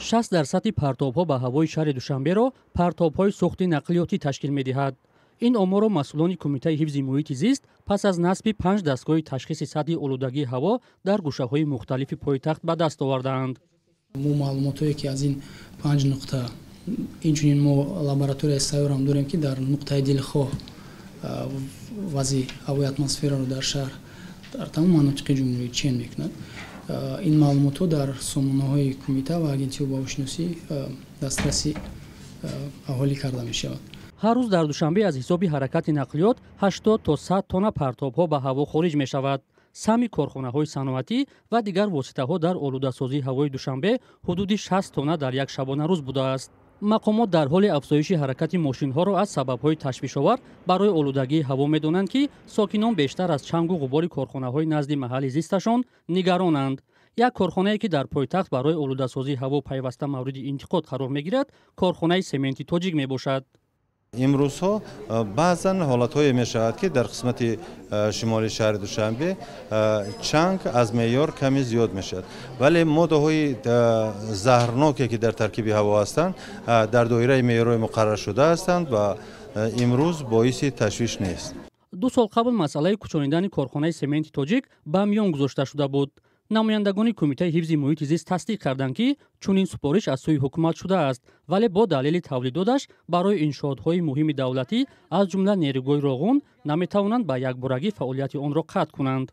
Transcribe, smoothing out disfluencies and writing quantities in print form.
60% партобҳо ба ҳавои шаҳри Душанберо партобҳои сӯхти нақлиётӣ ташкил медиҳад. Ин оморро масъулони Кумитаи ҳифзи муҳити зист пас аз насби 5 дастгоҳи ташхиси сатҳи олудагии ҳаво дар гӯшаҳои мухталифи пойтахт ба даст овардаанд. Мо маълумотҳое, ки аз ин 5 нуқта, инчунин мо лабораторияи сайёрам дорем, ки дар нуқтаи дилхоҳ вазъи ҳавои атмосфераро дар шаҳр, дар тамоми манотиқи ҷумҳурӣ чен мекунад. Ин маълумотҳо дар сомонаҳои кумита ва агентиҳои баҳошиносӣ дастраси аҳолӣ карда мешавад. Ҳар рӯз дар Душанбе аз ҳисоби ҳаракати нақлиёт 80 то 100 тонна партобҳо ба ҳаво хориҷ мешавад. Сами корхонаҳои саноатӣ ва дигар воситаҳо дар олудасозии ҳавои Душанбе ҳудуди 60 тонна дар як шабонарӯз будааст. Мақомот дар ҳоли афзоиши ҳаракати мошинҳоро аз сабабҳои ташвишовар барои олудагии ҳаво медонанд, ки сокинон бештар аз чангу ғубори корхонаҳои назди маҳалли зисташон нигаронанд. Як корхонае, ки дар пойтахт барои олудасозии ҳаво пайваста мавриди интиқод қарор мегирад, корхонаи сементи тоҷик мебошад. Имрӯзҳо баъзан ҳолатҳое мешавад, ки дар қисмати шимоли шаҳри Душанбе чанг аз меъёр каме зиёд мешавад, вале моддаҳои заҳрноке, ки дар таркиби ҳаво ҳастанд, дар доираи меъёрҳои муқарраршуда ҳастанд ва имрӯз боиси ташвиш нест. 2 сол қабл масъалаи кӯчонидани корхонаи сементи тоҷик ба миён гузошта шуда буд. Намояндагони Кумитаи ҳифзи муҳити зист тасдиқ карданд, ки чунин супориш аз сӯи ҳукумат шудааст, вале бо далели тавлидоташ барои иншоотҳои муҳими давлатӣ, аз ҷумла нерӯгоҳи Роғун, наметавонанд ба якборагӣ фаъолияти онро қатъ кунанд.